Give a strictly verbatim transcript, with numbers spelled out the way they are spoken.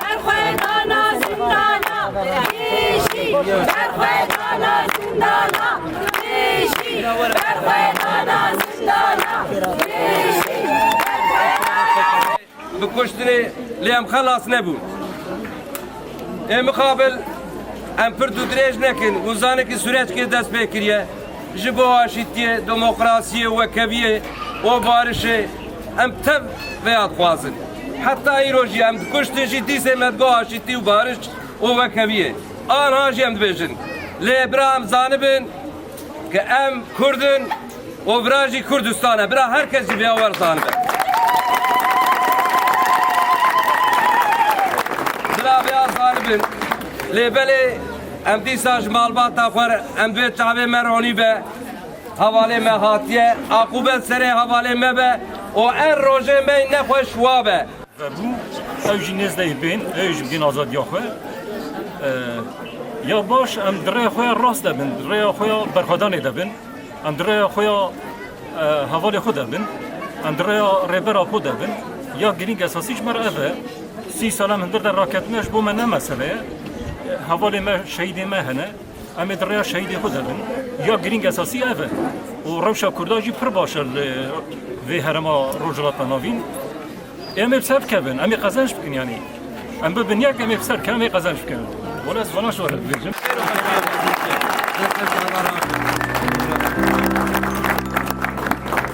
Berxwedana zindana, bijî! Berxwedana zindana, bijî! Berxwedana zindana, bijî! Bi kuştinê lê em xelas nebûn. Ê mixabil em pird û dirêj nekin û zanekî sûreçkê dest pê kiriye. Ji bo aşîtiyê, demokrasiyê, wekeviyê û barişê em tev vêya dixwazin. Heta îro jî em dikuştin jî dîsê me digo aşîtî û bariş û wekeviyê. Anha jî em dibêjin. Lê bira em zanibin ke em Kurd in û vira jî Kurdistan e. Bira her kes jî vêya werzanibe. Bira vêya zanibin. Lê belê em dîsa ji malbata xwe re, em divê çavê me ronî be. Hevalê me hatiye, aqûbet serê hevalê me be û her rojê me nexweş wa be. Vebû, ew jî nêzdeyî bên, ew jî bidîn azadiya xwe. E, ya baş, em di rêya xwe ya rast de bin, di rêya xwe ya berxwedanê de bin, em di rêya xwe ya, e, hevalê xwe de bin, em di rêya rêbera xwe de bin. Ya girîng esasî ji me re ev e. Sî sal em hundir de raketine ji bo me ne mesele ye. Hevalê me, şehîdê me hene. Em ê di rêya şehîdê xwe de bin. Ya girîng esasî ev e. Û rewşa Kurda jî pir baş e li vê herêma Rojhilata Navîn. Em ê bi ser bikevin, em ê qezenc bikin yanî. Em bibin yek, em ê bi ser bikevin, em ê qezenc bikin. Wele ez vana ji we re dibêjim.